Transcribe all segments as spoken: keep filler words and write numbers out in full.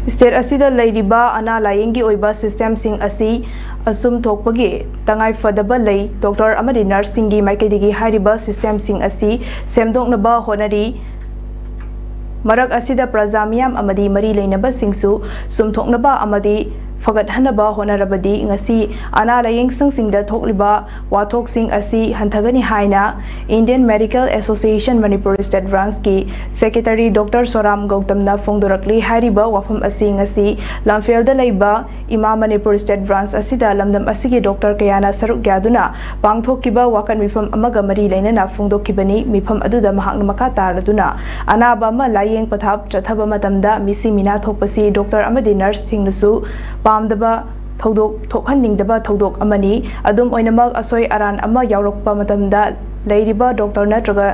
State ꯑꯁꯤꯗ ꯂꯩꯔꯤꯕ ꯑꯅꯥ ꯂꯥꯌꯦꯡꯒꯤ ꯑꯣꯏꯕ ꯁꯤꯁꯇꯦꯝꯁꯤꯡ ꯑꯁꯤ ꯑꯆꯨꯝꯊꯣꯛꯄꯒꯤ ꯇꯉꯥꯏ ꯐꯗꯕ ꯂꯩ꯫ ꯗꯣꯛꯇꯔ ꯑꯃꯗꯤ ꯅꯔꯁꯁꯤꯡꯒꯤ ꯃꯥꯏꯀꯩꯗꯒꯤ ꯍꯥꯏꯔꯤꯕ ꯁꯤꯁꯇꯦꯝꯁꯤꯡ ꯑꯁꯤ ꯁꯦꯝꯗꯣꯛꯅꯕ ꯍꯣꯠꯅꯔꯤ꯫ ꯃꯔꯛ ꯑꯁꯤꯗ ꯄ꯭ꯔꯖꯥ ꯃꯤꯌꯥꯝ ꯑꯃꯗꯤ ꯃꯔꯤ ꯂꯩꯅꯕꯁꯤꯡꯁꯨ ꯆꯨꯝꯊꯣꯛꯅꯕ ꯑꯃꯗꯤ ꯐꯒꯠꯍꯟꯅꯕ ꯍꯣꯠꯅꯔꯕꯗꯤ ꯉꯁꯤ ꯑꯅꯥ ꯂꯥꯌꯦꯡ ꯁꯪꯁꯤꯡꯗ ꯊꯣꯛꯂꯤꯕ ꯋꯥꯊꯣꯛꯁꯤꯡ ꯑꯁꯤ ꯍꯟꯊꯒꯅꯤ ꯍꯥꯏꯅ Indian Medical Association Manipur State Branchꯀꯤ ꯁꯦꯀ꯭ꯔꯦꯇꯔꯤ ꯗꯣꯛꯇꯔ ꯁꯣꯔꯥꯝ ꯒꯧꯇꯝꯅ ꯐꯣꯡꯗꯣꯔꯛꯂꯤ꯫ ꯍꯥꯏꯔꯤꯕ ꯋꯥꯐꯝ ꯑꯁꯤ ꯉꯁꯤ ꯂꯝꯐꯦꯜꯗ ꯂꯩꯕ ꯏꯃꯥ ꯃꯅꯤꯄꯨꯔ ꯁ꯭ꯇꯦꯠ ꯕ꯭ꯔꯥꯟꯆ ꯑꯁꯤꯗ ꯂꯝꯗꯝ ꯑꯁꯤꯒꯤ ꯗꯣꯛꯇꯔ ꯀꯌꯥꯅ ꯁꯔꯨꯛ ꯌꯥꯗꯨꯅ ꯄꯥꯡꯊꯣꯛꯈꯤꯕ ꯋꯥꯀꯠ ꯃꯤꯐꯝ ꯑꯃꯒ ꯃꯔꯤ ꯂꯩꯅꯅ ꯐꯣꯡꯗꯣꯛꯈꯤꯕꯅꯤ꯫ ꯃꯤꯐꯝ ꯑꯗꯨꯗ ꯃꯍꯥꯛꯅ ꯃꯈꯥ ꯇꯥꯔꯗꯨꯅ ꯑꯅꯥꯕ ꯑꯃ ꯂꯥꯌꯦꯡ ꯄꯊꯥꯞ ꯆꯠꯊꯕ ꯃꯇꯝꯗ ꯃꯤꯁꯤ ꯃꯤꯅꯥ ꯊꯣꯛꯄꯁꯤ ꯗꯣꯛꯇꯔ ꯑꯃꯗꯤ ꯅꯔꯁꯁꯤꯡꯅꯁꯨ ꯄꯥꯝꯗꯕ ꯊꯧꯗꯣꯛ ꯊꯣꯛꯍꯟꯅꯤꯡꯗꯕ ꯊꯧꯗꯣꯛ ꯑꯃꯅꯤ꯫ ꯑꯗꯨꯝ ꯑꯣꯏꯅꯃꯛ, ꯑꯁꯣꯏ ꯑꯔꯥꯟ ꯑꯃ ꯌꯥꯎꯔꯛꯄ ꯃꯇꯝꯗ ꯂꯩꯔꯤꯕ ꯗꯣꯛꯇꯔ ꯅꯠꯇ꯭ꯔꯒ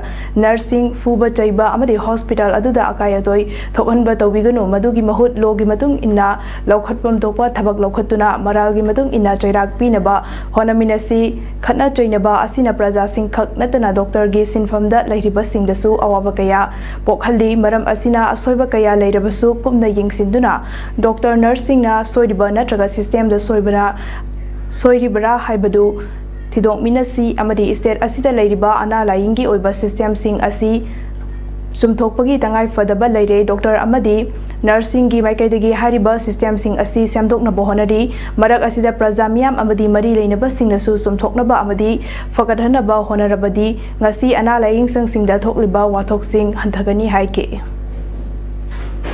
ꯅꯔꯁꯁꯤꯡ ꯐꯨꯕ ꯆꯩꯕ ꯑꯃꯗꯤ ꯍꯣꯁꯄꯤꯇꯥꯜ ꯑꯗꯨꯗ ꯑꯀꯥꯏ ꯑꯇꯣꯏ ꯊꯣꯛꯍꯟꯕ ꯇꯧꯕꯤꯒꯅꯨ꯫ ꯃꯗꯨꯒꯤ ꯃꯍꯨꯠ ꯂꯣꯒꯤ ꯃꯇꯨꯡ ꯏꯟꯅ ꯂꯧꯈꯠꯐꯝ ꯊꯣꯛꯄ ꯊꯕꯛ ꯂꯧꯈꯠꯇꯨꯅ ꯃꯔꯥꯜꯒꯤ ꯃꯇꯨꯡ ꯏꯟꯅ ꯆꯩꯔꯥꯛ ꯄꯤꯅꯕ ꯍꯣꯠꯅꯃꯤꯟꯅꯁꯤ꯫ ꯈꯠꯅ ꯆꯩꯅꯕ ꯑꯁꯤꯅ ꯄ꯭ꯔꯖꯥꯁꯤꯡ ꯈꯛ ꯅꯠꯇꯅ ꯗꯣꯛꯇꯔꯒꯤ ꯁꯤꯟꯐꯝꯗ ꯂꯩꯔꯤꯕꯁꯤꯡꯗꯁꯨ ꯑꯋꯥꯕ ꯀꯌꯥ ꯄꯣꯛꯍꯜꯂꯤ꯫ ꯃꯔꯝ ꯑꯁꯤꯅ ꯑꯁꯣꯏꯕ ꯀꯌꯥ ꯂꯩꯔꯕꯁꯨ ꯀꯨꯞꯅ ꯌꯦꯡꯁꯤꯟꯗꯨꯅ ꯗꯣꯛꯇꯔ ꯅꯔꯁꯁꯤꯡꯅ ꯁꯣꯏꯔꯤꯕ ꯅꯠꯇ꯭ꯔꯒ ꯁꯤꯁꯇꯦꯝꯗ ꯁꯣꯏꯕꯅ ꯁꯣꯏꯔꯤꯕ꯭ꯔꯥ ꯍꯥꯏꯕꯗꯨ ꯊꯤꯗꯣꯛꯃꯤꯟꯅꯁꯤ ꯑꯃꯗꯤ ꯁ꯭ꯇꯦꯠ ꯑꯁꯤꯗ ꯂꯩꯔꯤꯕ ꯑꯅꯥ ꯂꯥꯌꯦꯡꯒꯤ ꯑꯣꯏꯕ ꯁꯤꯁꯇꯦꯝꯁꯤꯡ ꯑꯁꯤ ꯆꯨꯝꯊꯣꯛꯄꯒꯤ ꯇꯉꯥꯏ ꯐꯗꯕ ꯂꯩꯔꯦ꯫ ꯗꯣꯛꯇꯔ ꯑꯃꯗꯤ ꯅꯔꯁꯁꯤꯡꯒꯤ ꯃꯥꯏꯀꯩꯗꯒꯤ ꯍꯥꯏꯔꯤꯕ ꯁꯤꯁꯇꯦꯝꯁꯤꯡ ꯑꯁꯤ ꯁꯦꯝꯗꯣꯛꯅꯕ ꯍꯣꯠꯅꯔꯤ꯫ ꯃꯔꯛ ꯑꯁꯤꯗ ꯄ꯭ꯔꯖꯥ ꯃꯤꯌꯥꯝ ꯑꯃꯗꯤ ꯃꯔꯤ ꯂꯩꯅꯕꯁꯤꯡꯅꯁꯨ ꯆꯨꯝꯊꯣꯛꯅꯕ ꯑꯃꯗꯤ ꯐꯒꯠꯍꯟꯅꯕ ꯍꯣꯠꯅꯔꯕꯗꯤ ꯉꯁꯤ ꯑꯅꯥ ꯂꯥꯌꯦꯡ ꯁꯪꯁꯤꯡꯗ ꯊꯣꯛꯂꯤꯕ ꯋꯥꯊꯣꯛꯁꯤꯡ ꯍꯟꯊꯒꯅꯤ ꯍꯥꯏꯈꯤ꯫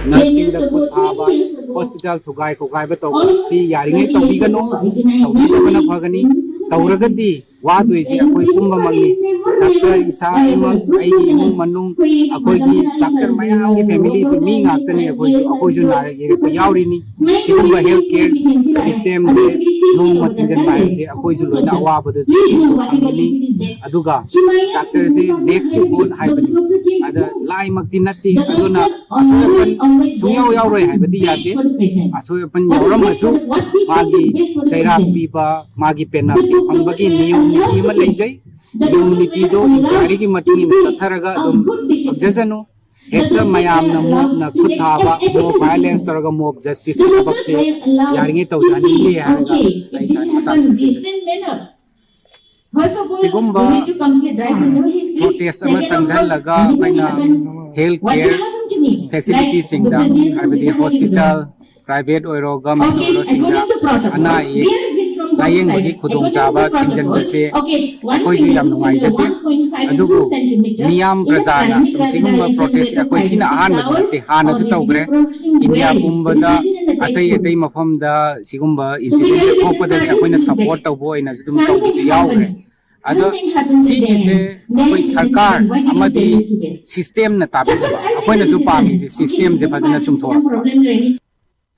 ꯅꯔꯁꯁꯤꯡꯗ ꯈꯨꯠ ꯊꯥꯕ, ꯍꯣꯁꯄꯤꯇꯥꯜ ꯊꯨꯒꯥꯏ ꯈꯣꯒꯥꯏꯕ ꯇꯧꯕ ꯁꯤ ꯌꯥꯔꯤꯉꯩ ꯇꯧꯕꯤꯒꯅꯨ, ꯇꯧꯕꯤꯗꯕꯅ ꯐꯒꯅꯤ꯫ ꯇꯧꯔꯒꯗꯤ ꯋꯥꯗꯣꯏꯁꯦ ꯑꯩꯈꯣꯏ ꯄꯨꯝꯕꯃꯛꯅꯤ꯫ ꯗꯥꯛꯇꯔ ꯏꯁꯥꯃꯛ, ꯑꯩꯒꯤ ꯏꯃꯨꯡ ꯃꯅꯨꯡ, ꯑꯩꯈꯣꯏꯒꯤ ꯗꯥꯛꯇꯔ ꯃꯌꯥꯝꯒꯤ ꯐꯦꯃꯤꯂꯤꯁꯨ ꯃꯤ ꯉꯥꯛꯇꯅꯤ꯫ ꯑꯩꯈꯣꯏꯁꯨ ꯑꯩꯈꯣꯏꯁꯨ ꯅꯥꯔꯛ ꯌꯦꯛꯂꯛꯄ ꯌꯥꯎꯔꯤꯅꯤ꯫ ꯁꯤꯒꯨꯝꯕ ꯍꯦꯜꯊ ꯀꯦꯌꯔ ꯁꯤꯁꯇꯦꯝꯁꯦ ꯅꯣꯡꯃ ꯊꯤꯡꯖꯤꯟꯕ ꯍꯥꯏꯕꯁꯦ ꯑꯩꯈꯣꯏꯁꯨ ꯂꯣꯏꯅ ꯑꯋꯥꯕꯗ ꯐꯪꯒꯅꯤ꯫ ꯑꯗꯨꯒ ꯗꯥꯛꯇꯔꯁꯦ next to God ꯍꯥꯏꯕꯅꯤ꯫ ꯑꯗ ꯂꯥꯏꯃꯛꯇꯤ ꯅꯠꯇꯦ꯫ ꯑꯗꯨꯅ ꯑꯁꯣꯏ ꯑꯄꯟ ꯁꯨꯡꯌꯥꯎ ꯌꯥꯎꯔꯣꯏ ꯍꯥꯏꯕꯗꯤ ꯌꯥꯗꯦ꯫ ꯑꯁꯣꯏ ꯑꯄꯟ ꯌꯥꯎꯔꯝꯃꯁꯨ ꯃꯥꯒꯤ ꯆꯩꯔꯥꯛ ꯄꯤꯕ, ꯃꯥꯒꯤ ꯄꯦꯅꯥꯜꯇꯤ ꯐꯪꯕꯒꯤ ꯅꯤꯌꯣꯝ ꯅꯤꯇꯤ ꯑꯃ ꯂꯩꯖꯩ꯫ ꯅꯤꯌꯣꯝ ꯅꯤꯇꯤꯗꯣ ꯏꯟꯀ꯭ꯋꯥꯏꯔꯤꯒꯤ ꯃꯇꯨꯡ ꯏꯟꯅ ꯆꯠꯊꯔꯒ ꯑꯗꯨꯝ ꯐꯪꯖꯁꯅꯨ꯫ ꯍꯦꯛꯇ ꯃꯌꯥꯝꯅ ꯃꯣꯞꯅ ꯈꯨꯠ ꯊꯥꯕ, ꯃꯣꯞ ꯚꯥꯏꯑꯣꯂꯦꯟꯁ ꯇꯧꯔꯒ ꯃꯣꯞ ꯖꯁꯇꯤꯁ ꯊꯕꯛꯁꯦ ꯌꯥꯔꯤꯉꯩ ꯇꯧꯖꯍꯟꯅꯤꯡꯗꯦ ꯍꯥꯏꯔꯒ ꯑꯩ ꯏꯁꯥꯒꯤ ꯃꯇꯥꯡꯗ ꯊꯝꯖꯒꯦ꯫ ꯁꯤꯒꯨꯝꯕ ꯄ꯭ꯔꯣꯇꯦꯁ ꯑꯃ ꯆꯪꯁꯤꯜꯂꯒ ꯑꯩꯈꯣꯏꯅ ꯍꯦꯜꯊ ꯀꯦꯌꯔ ꯐꯦꯁꯤꯂꯤꯇꯤꯁꯤꯡꯗ, ꯍꯥꯏꯕꯗꯤ ꯍꯣꯁꯄꯤꯇꯥꯜ, ꯄ꯭ꯔꯥꯏꯚꯦꯠ ꯑꯣꯏꯔꯣ ꯒꯚꯔꯟꯃꯦꯟꯠ ꯑꯣꯏꯔꯣꯁꯤꯡꯗ ꯑꯅꯥ ꯑꯌꯦꯛ ꯂꯥꯌꯦꯡꯕꯒꯤ ꯈꯨꯗꯣꯡꯆꯥꯕ ꯊꯤꯡꯖꯤꯟꯕꯁꯦ ꯑꯩꯈꯣꯏꯁꯨ ꯌꯥꯝ ꯅꯨꯡꯉꯥꯏꯖꯗꯦ꯫ ꯑꯗꯨꯕꯨ ꯃꯤꯌꯥꯝ ꯄ꯭ꯔꯖꯥꯅ ꯁꯨꯝ ꯁꯤꯒꯨꯝꯕ ꯄ꯭ꯔꯣꯇꯦꯁ, ꯑꯩꯈꯣꯏ ꯁꯤꯅ ꯑꯍꯥꯟꯕꯗꯤ ꯅꯠꯇꯦ, ꯍꯥꯟꯅꯁꯨ ꯇꯧꯈ꯭ꯔꯦ꯫ ꯏꯟꯗꯤꯌꯥ ꯄꯨꯝꯕꯗ ꯑꯇꯩ ꯑꯇꯩ ꯃꯐꯝꯗ ꯁꯤꯒꯨꯝꯕ ꯏꯟꯁꯤꯗꯦꯟꯁꯦ ꯊꯣꯛꯄꯗꯗꯤ ꯑꯩꯈꯣꯏꯅ ꯁꯄꯣꯔꯠ ꯇꯧꯕ ꯑꯣꯏꯅꯁꯨ ꯑꯗꯨꯝ ꯇꯧꯕꯁꯨ ꯌꯥꯎꯈ꯭ꯔꯦ꯫ ꯑꯗꯣ ꯁꯤꯒꯤꯁꯦ ꯑꯩꯈꯣꯏ ꯁꯔꯀꯥꯔ ꯑꯃꯗꯤ ꯁꯤꯁꯇꯦꯝꯅ ꯇꯥꯕꯤꯗꯕ, ꯑꯩꯈꯣꯏꯅꯁꯨ ꯄꯥꯝꯃꯤꯁꯦ ꯁꯤꯁꯇꯦꯝꯁꯦ ꯐꯖꯅ ꯆꯨꯝꯊꯣꯔꯛꯄ꯫